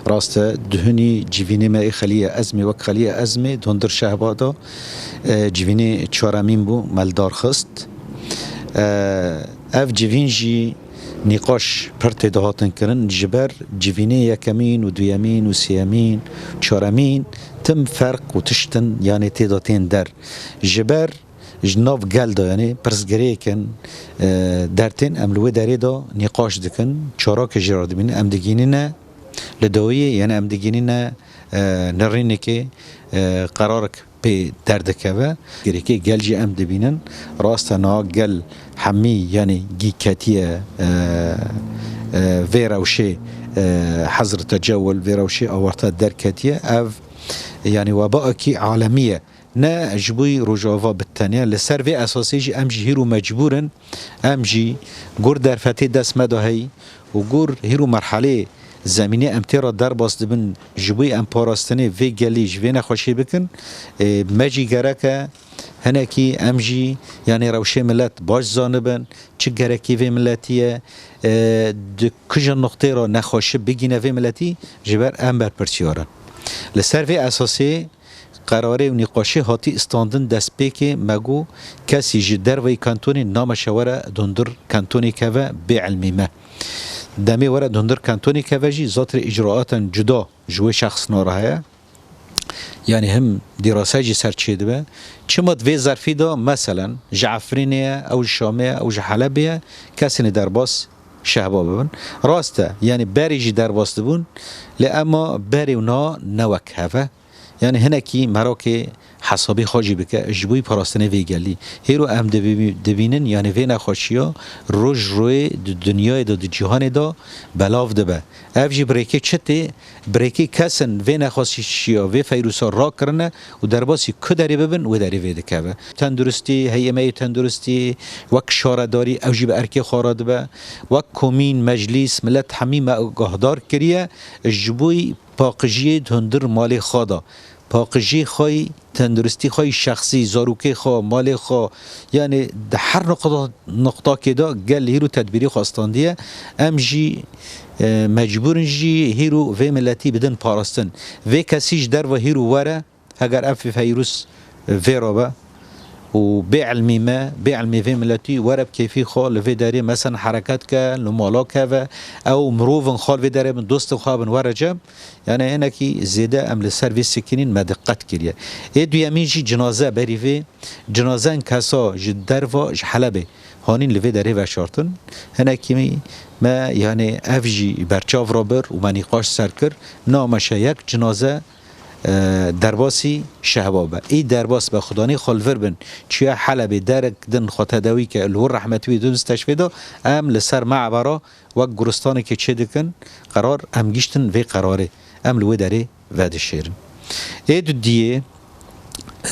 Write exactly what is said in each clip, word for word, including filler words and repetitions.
Rast e, duhunî civînê me ê Xelîye Ezmê wek Xelîye Ezmê di hundir Şehba de, e, civînê çaremîn bû, me li dar xist. E, ev civîn jî nîqaş pir tê de hatin kirin, ji ber civînê yekemîn û duyemîn û sêyemîn, çaremîn tim ferq û tiştin, yanê tê de tên der. Ji ber ji nav gel de, yanê pirsgirêkin, e, dertên em li wê derê de nîqaş dikin, çarakê jê re dibînin, em digînine li dawiyê, yanê em digînine, e, nirînekê, e, qerarik pê derdikeve. Girêkê gel jî em dibînin. Rast e, niha gel hemî, yanê gî ketiye, e, e, vê rewşê, e, hezr tecewil, vê rewşê awarte derketiye. Ev, yanê webaekî alemî ye. Ne ji bo Rojava bi tenya. Li ser vê esasê jî em jî hîro mecbûr in, em jî gur derfetê dest me de heyî û gur hîro merhelê zemînê em tê re derbas dibin, ji bo em parastinê vê gelî ji vê nexweşê bikin. Ê, me jî gerek e hinekî em jî, yanê rewşê milet baş zanibin, çi gerekî vê miletî ye, ê, di kîjan nuqtê re nexweşi bigîne vê miletî, ji ber em berpirsiyar in. Li ser vê esasê qerarê û nîqaşê hatî standin destpêkê me got, kesî ji derveyî kantonê nameşe were di hundir kantonê keve bê ilmî me. Demê were di hundir kantonê keve jî zatirê îcraatan cuda ji wê şexsna re heye. Yanî him dîrase jî ser çêdibe. Çima di vê zerfî de, meselen, ji Efrînê ye, ew ji Şamê ye, ew ji Helebê ye, kesên ê derbas Şehba bibin. Rast e, yanî berê jî derbas dibûn, lê ema berê û niha ne wek hev e. Yanî hinekî merakê hesabî xwe jî bike, ji bo parastinê vê gelî. Hêro em dibî-, dibînin, yanî vê nexweşiya roj rojê di dinyayê de, di cîhanê de belav dibe. Ev jî bi rêkê çi tê? Bi rêkê kesên vê nexweşiya, vê feyrûsa rakirine û derbasî ku derê bibin, wê derê vê dikeve. Tenduristî, heyê me yê tenduristî, wek şaredarî, ew jî bi erkê xwe re dibe. Wek komîn, meclîs, milet hemî me agahdar kiriye, ji bo paqijiyê di hundir malê xwe de, paqijiyê xwe yî tenduristî xwe yî şexsî, zarokê xwe, malê xwe, yanî di her nuqta-, nuqtakê de gel hîro tedbîrê xwe standiye. Em jî, e, mecbûr in jî hîro vê miletî bidin parastin. Vê kesî ji derve hîro were, heger ev feyrûs vê re be û bê ilmî me, bê ilmî vê miletî were bi kêfî xwe li vê derê, meselen, hereket ke, li mala keve, ew mirovin xwe li vê derê bin, dostên xwe bin were cem. Yanî hinekî zêde em li ser vê sekînîn, me diqet kiriye. Ê duyemîn jî cinaze, berî vê cinazen kesa ji derva, ji Helebê hanîn li vê derê veşartin. Hinekî me, yanî ev jî berçav re bir û me nîqaş ser kir. Nameşe yek cinaze, e, derbasî Şehba be. Ê derbas be, xudanî xwe li vir bin, çûye Helebê, derek din xwe tedawî ke, li wir rehmetî wî din steşvê de, em li ser me ebera wek guristanekê çê dikin qerar, em giştin vê qerarê, em li wê derê vedişêrin. Ê dudiyê,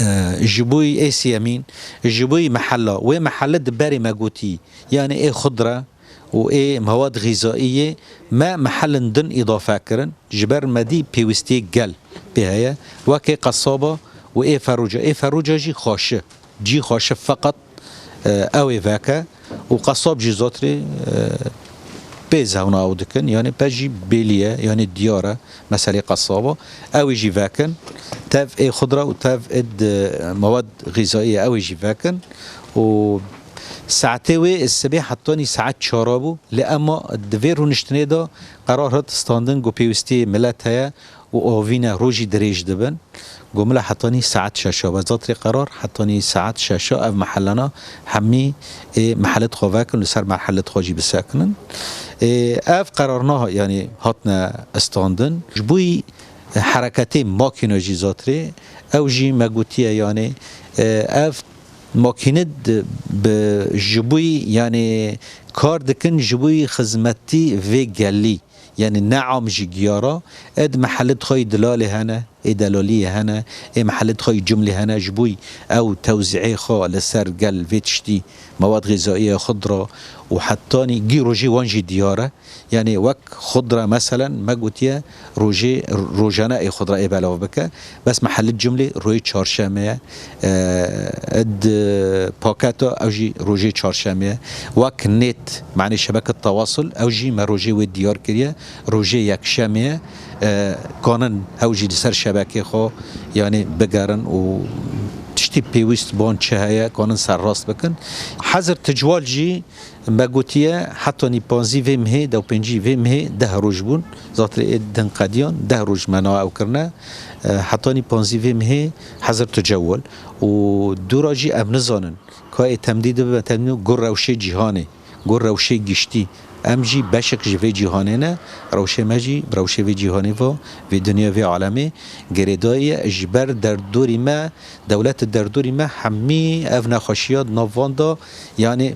e, ji bo yî ê sêyemîn, ji bo yî mehella, wê mehelle di berê me gotî, yanî ê xudre û ê mewad xîzaîyê me mehellin din îdafe kirin, ji ber me dî pêwîstiyê gel pê heye, wekê qesaba û ê ferûca. Ê ferûca jî xaşi. Cî xwe şi feqet, e, ew ê veke û qesab jî zotirê, e, pê zewna ew dikin, yanî pez jî bêlî ye, yanî diyar e meselê qesaba. Ew ê jî vekin, tev ê xudra û tev ê di mewad xîzayî ye, ew ê jî vekin û saetê wê sibê hetanî saet çara bû, lê ema di vê rûniştinê de qerar hat standin ku pêwîstiyê milet heye û avîne rojî dirêj dibin. Gomila hetanî saet şeşa be. Zatirê qerar hetanî saet şeşa ev mehelana hemî ê mehelet xwe vekin, li ser merhelet xwe jî bisekinin. Ê, ev qerar na, yanî hatine standin. Ji bo yî hereketê makîna jî zatirê, ew jî me gotiye, yanî, e, ev makîne di-, bi, ji bo yî, yanî kar dikin ji bo yî xizmetî vê gelî. Yanî ne am jî giyara, ê di mehelet xwe yî dilalê hene, ê delaliyê hene, ê mehelet xwe yî cumlê hene, ji bo ew tewzîê xwe li ser gel vê tiştî, mewad xîzaiye, xudra û hetanî gî rojê wan jî diyar e. Yanî wek xudra meselen me gotiye rojê, rojane ê xudra ê belav bike. Bes mehelet cumlê rojê çarşemê ye, e, di paketa ew jî rojê çarşemê ye. Wek nêt, manê şebeke tewasul, ew jî me rojê wê diyar kiriye, rojê yekşemê ye. e, kanin hew jî li ser şebekê xwe, yanî bigerin û tiştî pêwîst ban çi heye, kanin serrast bikin. Hezir Ticwal jî me gotiye, hetanî panzî vê mihê, dewpêncî vê mihê deh roj bûn. Zatirê ê din qediyan, deh roj me na ew kirine. E, hetanî panzî vê mihê Hezir Ticwal. Û dûra jî em nizanin. Ka ê temdî dibe, temdî gur rewşê cîhanê. Gur rewşê giştî. Em jî beşek ji vê cîhanê ne, rewşê me jî bi rewşê vê cîhanê va, vê dinya, vê alemê girêdayî ye. Ji ber derdorî me, dewlet derdorî me hemî ev nexweşiya di nav van de, yanî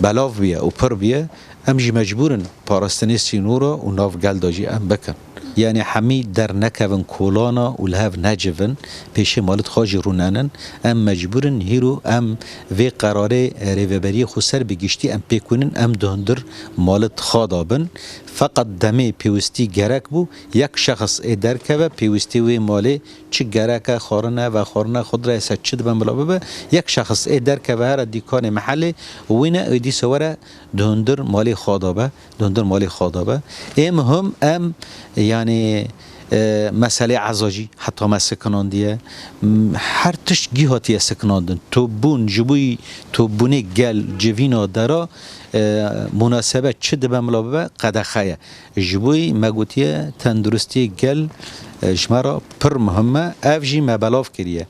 belav bûye û pir bûye. Em jî mecbûr in parastinê sînora û nav gel de jî em bikin. Yanî hemî dernekevin kolana û li hev necivin, pêşê malit xwe jî rûnenin. Em mecbûr in hîro em vê qerarê rêveberiyê xweser bi giştî em pêk wînin, em di hundir malit xwe de bin. Feqet demê pêwistî gerek bû, yek şexs ê derkeve, pêwistî wê malê çi gerek e, xwarine, vexwarine, xudre, se çi dibe bila bibe, yek şexs ê derkeve here dîkanê mehelê, wîne ê dîsa were di hundir malê xwe de be, di hundir malê xwe de be. Ê muhim em, yanî, e, meselê eza jî heta me sikinandiye. M-, her tişt gî hatiye sikinandin. Topbûn, ji bo topbûnê gel, civîna dera, e, munasebet çi dibe bila bibe, qedexe ye. Ji bo me gotiye tenduristiyê gel, e, ji me re pir muhim e. Ev jî me belav kiriye.